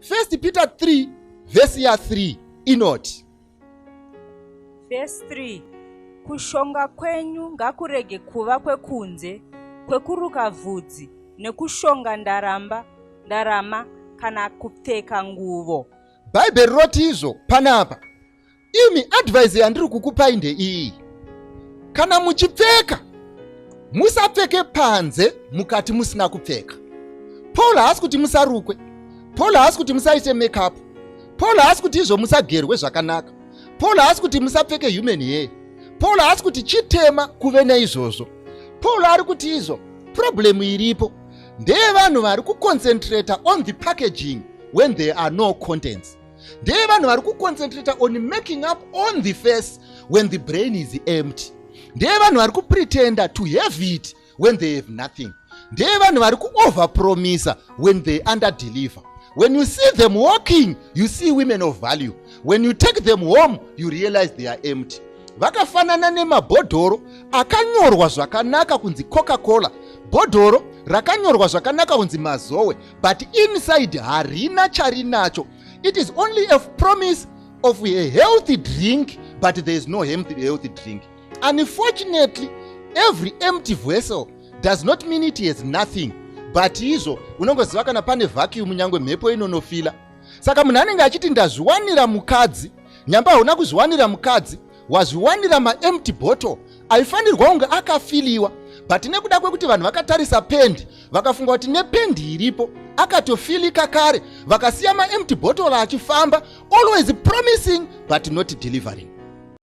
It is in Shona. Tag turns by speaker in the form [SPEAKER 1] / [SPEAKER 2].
[SPEAKER 1] First Peter 3 vhesi ya 3 inoti.
[SPEAKER 2] Vhesi 3 Kushonga kwenyu ngakurege kuva kwekunze, kwekuruka vhudzi nekushonga ndaramba, ndarama kana kupfeka nguvo.
[SPEAKER 1] Bhaibheri roti izvo panapa. Imi advice yandiri kukupai ndeiyi. Kana muchipfeka musapfeke panze mukati musina kupfeka. Paul haasi kuti musarukwe. Paul haasi kuti musaite makeup. Paul haasi kuti izvo musagerwe zvakanaka. Paul haasi kuti musapfeke human hair. Paul haasi kuti chitema kuve neizvozvo. Paul ari kuti izvo problem iripo ndeyevanhu vari kuconcentrata on the packaging when there are no contents. Ndeyevanhu vari kuconcentrata on making up on the face when the brain is empty. Ndeyevanhu vari kupretenda to have it when they have nothing. Ndeyevanhu vari kuoverpromisa when they underdeliver. When you see them walking, you see women of value. When you take them home, you realize they are empty. Vakafanana nemabhodhoro akanyorwa zvakanaka kunzi Coca-Cola, bhodhoro rakanyorwa zvakanaka kunzi Mazowe, but inside harina charinacho. It is only a promise of a healthy drink, but there is no healthy drink. Unfortunately, every empty vessel does not mean it has nothing, but izvo unongoziva kana pane vacuum nyangwe mhepo inonofila. Saka munhu anenge achiti ndazviwanira mukadzi, nyamba hauna kuzviwanira mukadzi, wazviwanira maempty bottle aifanirwa kunge akafiliwa, but nekuda kwekuti vanhu vakatarisa pendi vakafunga kuti nependi iripo akatofilika kare, vakasiya maempty bottle achifamba, always promising but not delivering.